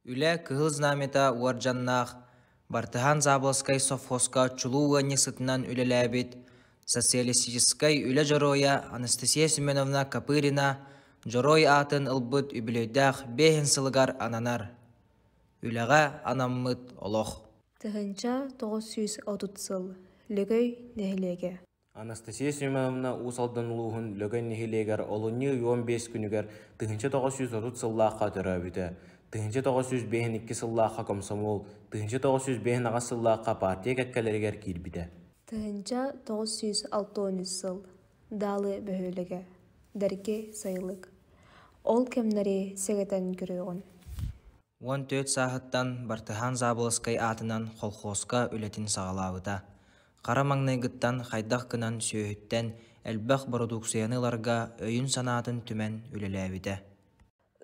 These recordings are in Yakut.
Үлэ Кыһыл Знамята уордьаннаах Бартыһаан Заболоцкай совхозка чулуу ыанньыксытынан үлэлээбит Социалистическай Үлэ Дьоруойа Анастасия Семеновна Копырина Дьоруой аатын ылбыт үбүлүөйдээх биэһин сылыгар ананар. Үлэҕэ анаммыт олох. 1930 сыл Лөгөй нэһилиэгэ. Анастасия Семеновна Уус Алдан улууһун Лөгөй нэһилиэгэр олунньу 15 күнүгэр 1930 сыллаахха төрөөбүтэ. 1952 сыллаахха комсомол, 1958 сыллаахха партия кэккэлэригэр киирбитэ. 1963 сыл Даалы бөһүөлэгэ, Дэрги сайылык. Ол кэмнэри сэгэтэн көрүөҕүн. 14 сааһыттан Бартыһаан Заболоцкай аатынан колхозка үлэтин саҕалаабыта. Хара маҥнайгыттан хайдах гынан сүөһүттэн элбэх бородууксуйаны ыларга өйүн-санаатын түмэн үлэлээбитэ.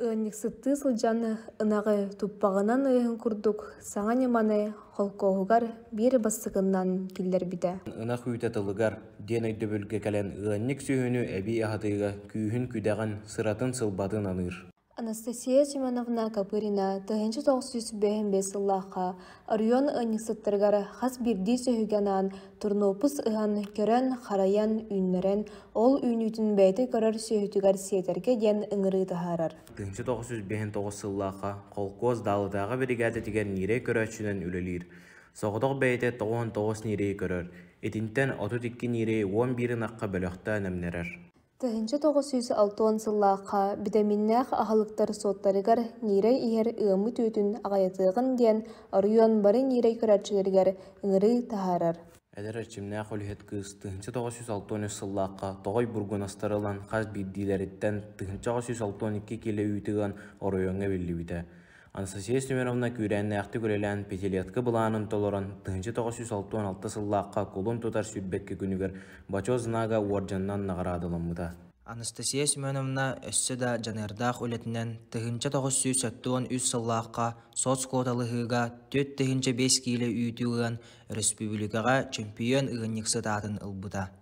Ыанньыксыттыы сылдьан ынаҕы туппаҕынан ыаһын курдук саҥа ньыманы холкуоһугар биир бастакыннан киллэрбитэ. Ынах үүтэ тылыгар диэн өйдөбүлгэ кэлэн ыанньык сүөһүнү эбии аһатыыга күүһүн-күдэҕин, сыратын-сылбатын аныыр. Анастасия Семеновна Копырина 1955 сыллаахха оройуон ыанньыксыттарыгар хас биирдии сүөһүгэ анаан турнуопус ыһан, көрөн-харайан, үүннэрэн, ол үүнүүтүн бэйэтэ көрөр сүөһүтүгэр сиэтэргэ диэн ыҥырыы таһаарар. 1959 сыллаахха холкуос Даалытааҕы биригээдэтигэр ньирэй көрөөччүнэн үлэлиир. Соҕотох бэйэтэ 99 ньирэйи көрөр, итинтэн 32 ньирэй 11 ынахха бөлөхтөөн эмнэрэр. 1960 сыллаахха битэмииннээх аһылыктар суоттарыгар ньирэй иһэр ыаммыт үүтүн аҕыйатыаҕын диэн оройуон бары ньирэй көрөөччүлэригэр ыҥырыы таһаарар. Эдэр эрчимнээх үлэһит кыыс 1963 сыллаахха тоҕой бургунастары ылан хас биирдиилэриттэн 1962 киилэ үүтү ыан оройуоҥҥа биллибитэ. Анастасия Семеновна күүрээннээхтик үлэлээн пятилетка былаанын толорон 1966 сыллаахха кулун тутар сүүрбэккэ күнүгэр Бочуот знага уордьанынан наҕараадаламмыта. Анастасия Семеновна өссө да дьаныардаах үлэтинэн 1973 сыллаахха соцкуоталаһыыга 4005 киилэ үүтү ыан өрөспүүбүлүкэҕэ чөмпүйүөн ыанньыксыт аатын ылбыта.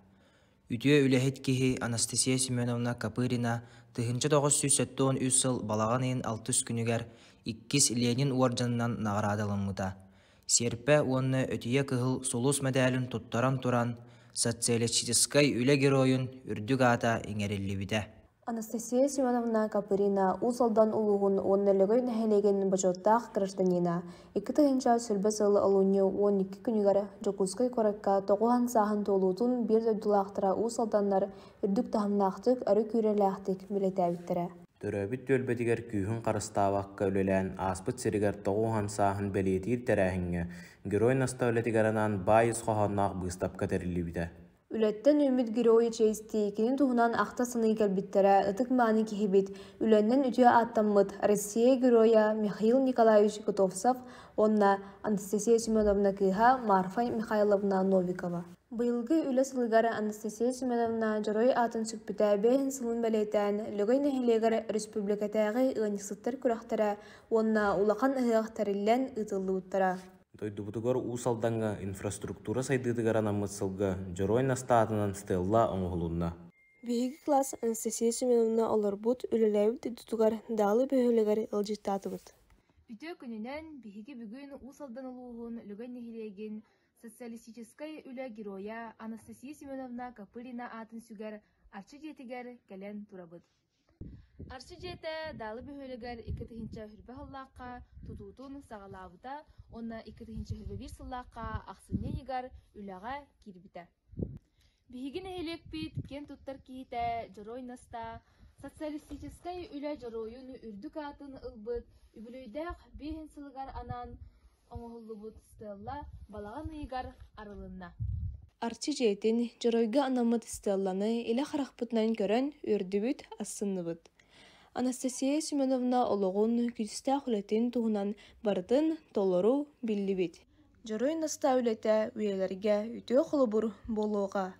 Үтүө үлэһит киһи Анастасия Семеновна Копырина 1973 сыл балаҕан ыйын алтыс күнүгэр иккис Ленин уордьанынан наҕараадаламмыта. Сиэрпэ уонна Өтүйэ Кыһыл Сулус мэдээлин туттаран туран, Социалистическай үлэ геройун үрдүк аата иҥэриллибитэ. Анастасия Семеновна Копырина Уус Алдан улууһун уонна Лөгөй нэһилиэгин бочуоттаах гражданина. 2020 сыл олунньу 12 күнүгэр Дьокуускай куоракка тоҕуһан сааһын туолуутун биир дойдулаахтара Уус Алданнар үрдүк таһымнаахтык, өрө күүрэлээхтик бэлиэтээбиттэрэ. Төрөөбүт түөлбэтигэр күүһүн харыстаабакка үлэлээн ааспыт сиригэр тоҕуһан сааһын бэлиэтиир тэрээһиҥҥэ Герой Наста үлэтигэр анаан баай ис хоһоонноох быыстапка тэриллибитэ. Үлэттэн үүммүт геройу чиэстии, кини туһунан ахта-саныы кэлбиттэрэ ытык-мааны киһибит, үлэннэн үтүө ааттаммыт Россия Геройа Михаил Николаевич Готовцев уонна Анастасия Семеновна кыыһа Марфа Михайловна Новикова. Быйылгы үлэ сылыгар Анастасия Семеновна Дьоруой аатын сүкпүтэ биэһин сылын бэлиэтээн, Лөгөй нэһилиэгэр республикатааҕы ыанньыксыттар күрэхтэрэ уонна улахан ыһыах тэриллэн ыытыллыбыттара. Дойдубутугар Уус Алдаҥҥа инфраструктура сайдыытыгар анаммыт сылга Дьоруой Настаатынан стелла оҥоһулунна. Биһиги кылаас Анастасия Семеновна олорбут, үлэлээбит дойдутугар Даалы бөһүөлэгэр ыалдьыттаатыбыт. Үтүө күнүнэн биһиги бүгүн Уус Алдан улууһун Лөгөй нэһилиэгин социалистическай үлэ геройа Анастасия Семеновна Копырина аатын сүгэр Арчы дьиэтигэр кэлэн турабыт. Арчы дьиэтэ Даалы бөһүөлэгэр 2020 сыллаахха тутуутун саҕалаабыта уонна 2021 сыллаахха ахсынньы ыйыгар үлэҕэ киирбитэ. Биһиги нэһилиэкпит киэн туттар киһитэ Дьоруой Настаа социалистическай үлэ дьоруойун үрдүк аатын ылбыт үбүлүөйдээх биэһин сылыгар анаан оҥоһуллубут стелла балаҕан ыйыгар арылынна. Арчы дьиэтин, дьоруойга анаммыт стелланы илэ харахпытынан көрөн үөрдүбүт, астынныбыт. Анастасия Семеновна олоҕун, күүстээх үлэтин туһунан барытын толору биллибит. Дьоруой Настаа үлэтэ үйэлэргэ үтүө холобур буолуоҕа.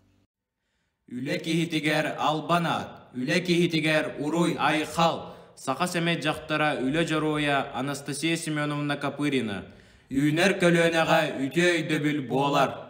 Үлэ киһитигэр албан аат, үлэ киһитигэр уруй-айхал! Саха сэмэй дьахтара, үлэ дьоруойа Анастасия Семеновна Копырина үүнэр көлүөнэҕэ үтүө өйдөбүл буолар.